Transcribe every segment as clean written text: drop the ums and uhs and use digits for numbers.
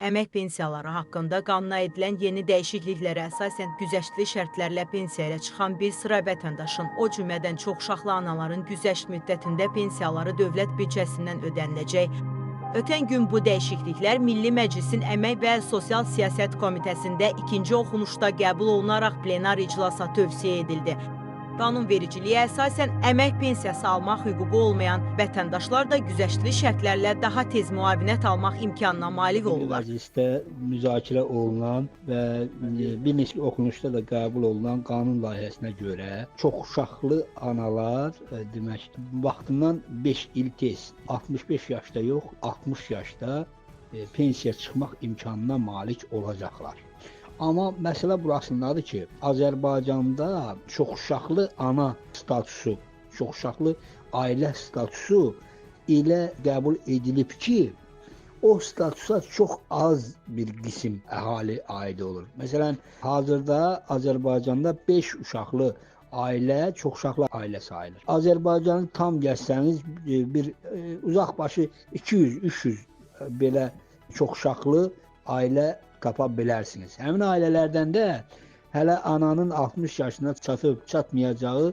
Əmək pensiyaları haqqında qanuna edilən yeni dəyişikliklərə əsasən güzəştli şərtlərlə pensiyaya çıxan bir sıra vətəndaşın, o cümlədən çoxuşaqlı anaların güzəşt müddətində pensiyaları dövlət büdcəsindən ödəniləcək. Ötən gün bu dəyişikliklər Milli Məclisin Əmək və Sosial Siyasət Komitəsində ikinci oxunuşda qəbul olunaraq plenar iclasa tövsiyə edildi. Qanunvericiliyə əsasən əmək pensiyası almaq hüququ olmayan vətəndaşlar da güzəştli şərtlərlə daha tez müavinət almaq imkanına malik olurlar. Məclisdə müzakirə olunan və bir neçə oxunuşda da qəbul olunan qanun layihəsinə görə çoxuşaqlı analar demək vaxtından 5 il tez 65 yaşda yox, 60 yaşda pensiya çıxmaq imkanına malik olacaqlar. Amma məsələ burasındadır ki, Azərbaycanda çoxuşaqlı ana statusu, çoxuşaqlı ailə statusu elə qəbul edilib ki, o statusa çox az bir qism əhali aid olur. Məsələn, hazırda Azərbaycanda 5 uşaqlı ailə çoxuşaqlı ailə sayılır. Azərbaycanı tam gəzsəniz bir uzaq başı 200-300 belə çoxuşaqlı ailə tapa bilərsiniz. Həmin ailələrdən də hələ ananın 60 yaşına çatıb çatmayacağı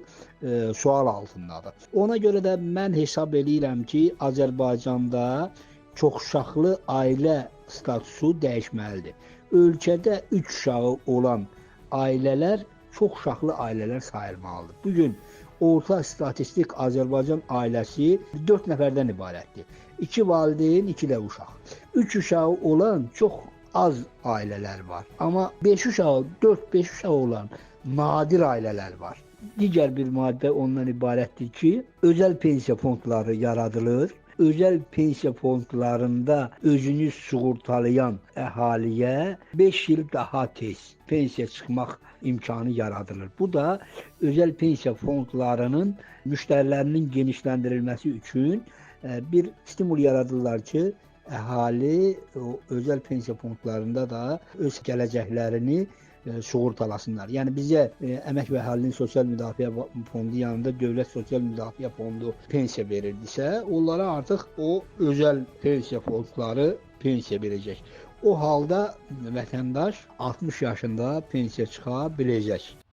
sual altındadır. Ona görə də mən hesab eləyirəm ki, Azərbaycanda çoxuşaqlı ailə statusu dəyişməlidir. Ölkədə 3 uşağı olan ailələr çoxuşaqlı ailələr sayılmalıdır. Bu gün orta statistik Azərbaycan ailəsi 4 nəfərdən ibarətdir. 2 valideyn, 2 də uşaq. 3 uşağı olan çox az ailələr var. Amma 5 uşağı, 4-5 uşağı olan nadir ailələr var. Digər bir maddə ondan ibarətdir ki, özəl pensiya fondları yaradılır. Özəl pensiya fondlarında özünü sığortalayan əhaliyə 5 il daha tez pensiya çıxmaq imkanı yaradılır. Bu da özəl pensiya fondlarının müştərilərinin genişləndirilməsi üçün bir stimul yaradırlar ki, əhali o özəl pensiya fondlarında da öz gələcəklərini sığortalasınlar. Yəni bizə Əmək və Əhalinin Sosial Müdafiə Fondu yanında Dövlət Sosial Müdafiə Fondu pensiya verirdisə, onlara artıq o özəl pensiya fondları pensiya verəcək. O halda vətəndaş 60 yaşında pensiya çıxa biləcək.